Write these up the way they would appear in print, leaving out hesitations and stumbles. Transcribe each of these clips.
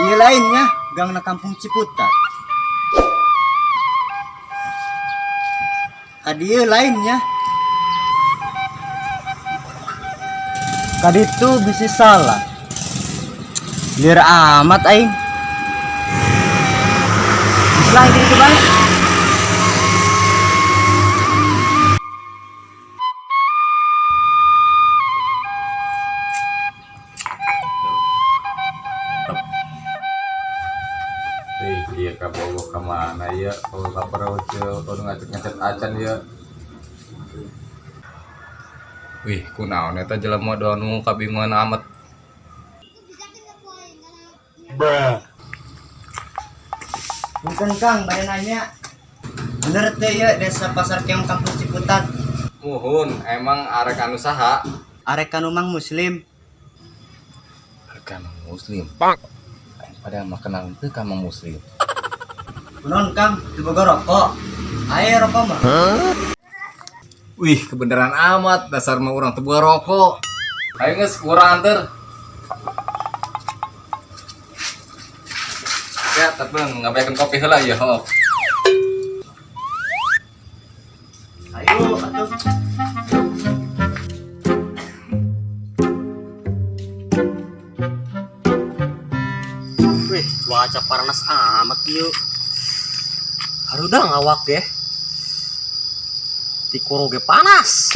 Ieu lainnya gangna Kampung Ciputat. Ka dieu lainnya. Ka ditu bisi salah. Lieur amat aing. Geus lah kitu bae. Ih, iya kabogoh ka mana ieu? Kalau kabar ceu ngacet-ngacet acan ieu. Wih, kunaon eta jelema doa nu kabingungan amat. Punten Kang, bade nanya. Bener teu ieu Desa Pasar Keong Kampung Ciputat? Muhun, emang arek anu saha? Arek kanu Mang Muslim. Arek anu muslim. Pak. Padahal mah kenal teu ka Mang Muslim. Kunaon Kang, teu boga rokok? Aya rokok mah. Wih, kebenaran amat dasar mah urang teu boga rokok. Ayo geus kurang anter. Ya, tapi ngabeakeun kopi heula ieu, ho. Ayo atuh. Wih, cuaca panas amat ieu. Harudang awak deh. Tikoro ge panas.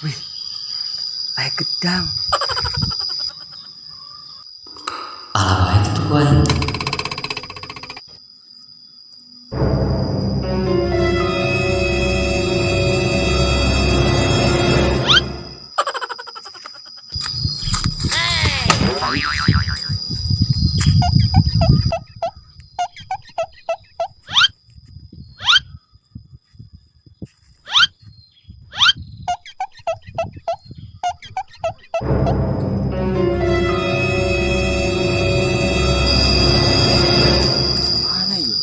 Wih, aya gedang. Alah bae kitu ku aing. Mana yuk?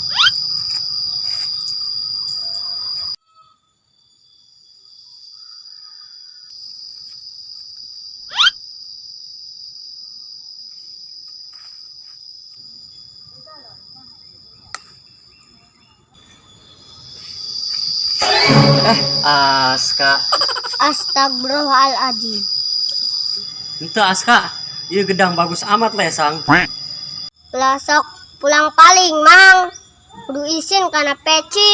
Aska. Astagfirullahaladzim. Ente Aska, ieu gedang bagus amat lesang. Lasok pulang paling mang. Kudu isin kana peci.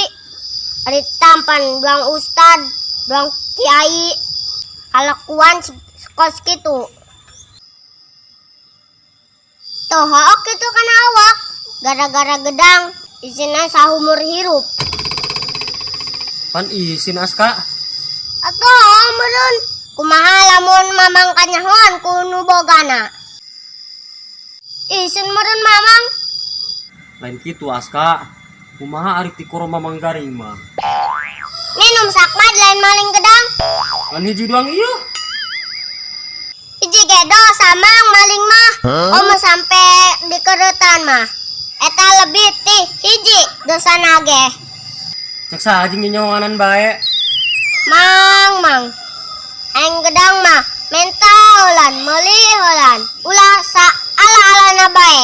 Ari tampan doang ustad, doang kiai. Kalakuan kos kitu. Toh kitu kana awak. Gara-gara gedang isinna sahumur hirup. Pan isin Aska. Atuh meureun kumaha lamun mamang kanyahoan ku nu bogana. Isin meureun mamang. Lain kitu Aska. Kumaha ari tikoro mamang garing mah. Minum sakmad lain maling gedang. Kan hiji doang ieu. Hiji ge dosa mang maling mah. Komo sampe dikeretan mah. Eta lebih ti hiji dosa nage. Cek saha jeung nyawangan bae. Mang mang. Aing gedang mah menta heulan, meuli heulan. Ulah sa ala-alana bae.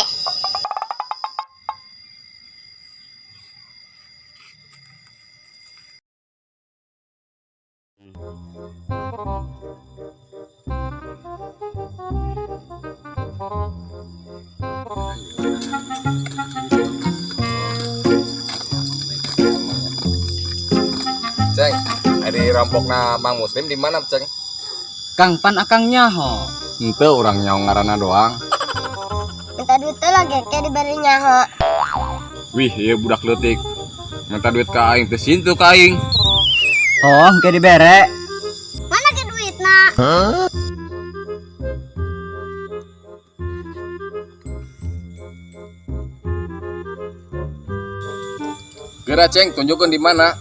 Ceng, ari rampokna Mang Muslim di mana, Ceng? Kang pan akang nyaho. Henteu urang nyaho ngaranna doang. Minta duit teh lagi ke diberi nyaho. Wih, ieu budak leutik. Minta duit ka aing teu sintu ka aing. Oh, engke dibere. Mana ke duitna? Geura, Ceng, tunjukkeun di mana.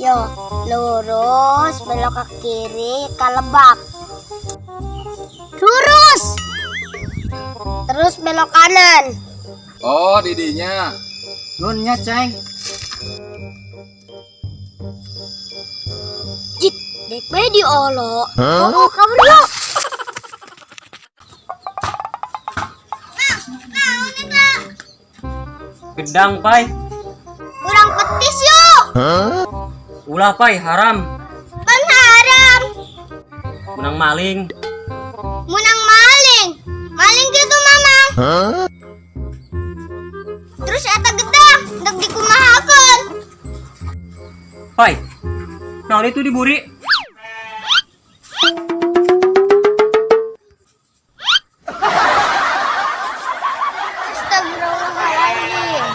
Yo, lurus, belok ke kiri, ke lebak. Lurus. Terus belok kanan. Oh, didinya. Nuhun nya, Ceng. Jik, dek bae diolo. Oh, kabur yuk. Gedang, Pai. Urang petis yuk. Ulah, Pai, haram. Pan haram. Menang maling. Menang maling. Maling gitu, Mamang. Terus eta gedang dek dikumahakeun. Pai. Naon itu diburi? Astagfirullahaladzim.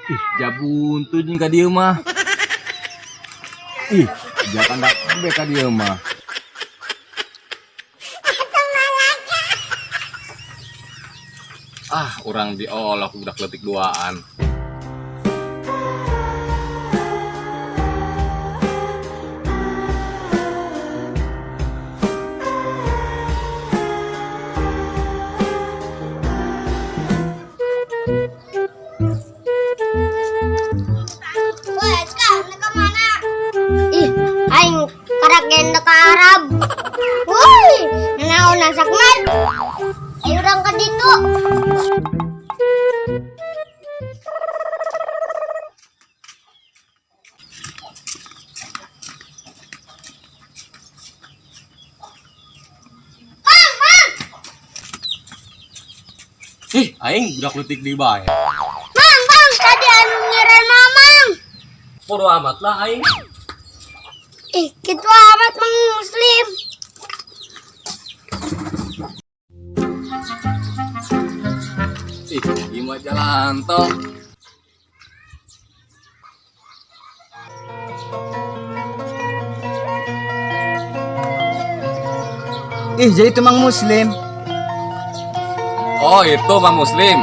Ih, jabuntu jeung ka dieu mah. Ih, jangan dak be ka dieu mah. Ah, urang diolok budak leutik duaan. Woi, sekarang ke mana? Ih, aing karak genda ke Arab. Woi, naon sakmat? Ayo urang ka ditu. Mang, mang, Ih, aing budak leutik deui bae. mang, mang, tadi anu ngiran mamang. Bodo amat lah aing. Ih, kitu amat Mang Muslim. Ih, ieu mah jalan tol. Ih, jadi itu Mang Muslim. Oh, itu Mang Muslim.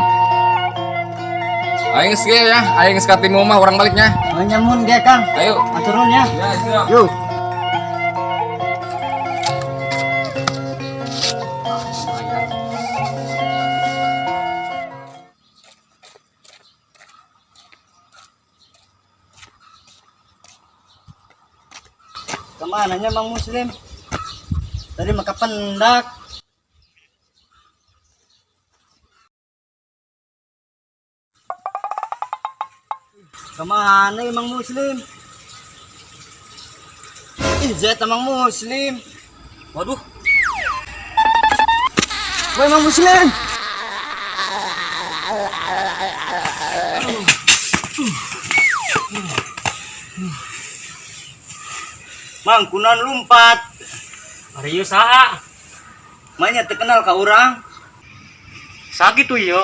Aing geus ya, aing geus ka timu mah urang baliknya. Nyamun ge, Kang. Ayo. Aturun ya. Ya, siap. Yuk. Kemana nya Mang Muslim? Tadi maka pendak. Kemana ya Mang Muslim? Ih, zeta Mang Muslim. Waduh, Woi Mang Muslim. Mang kunaon lumpat. Ari ieu saha? Maenya terkenal ka urang. Sakitu ieu.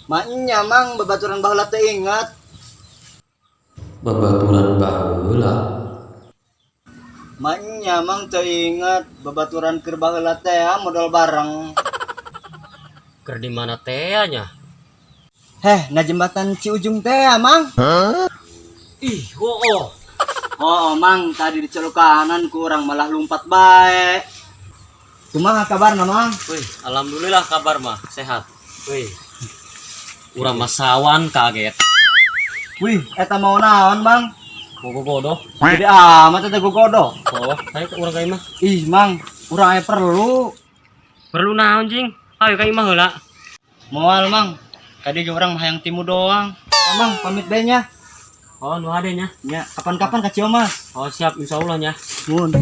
Maenya Mang babaturan baheula teu inget. Babaturan baheula. Maenya Mang teu inget babaturan keur baheula teh modal bareng. Keur di mana teh nya? Heh, na jembatan Ciujung teh Mang. Ih, oh. Oh, Mang, tadi di kanan kurang malah lompat bae. Kumaha kabarna, Mang? Wih, alhamdulillah kabar mah sehat. Wih. Urang mah sawan kaget. Wih, eta mau naon, Mang? Gogodoh. Gede amat eta gogodoh. Oh, ayo ke urang ka imah. Ih, Mang, urang aya perlu. Perlu naon, Jing? Ayo ka imah heula. Moal, Mang. Tadi ge urang mah hayang timu doang. Oh, Mang, pamit bae nya. Oh, nu ade nya. Nya, kapan-kapan ka Ciomas. Oh, siap insyaallah nya. Mun.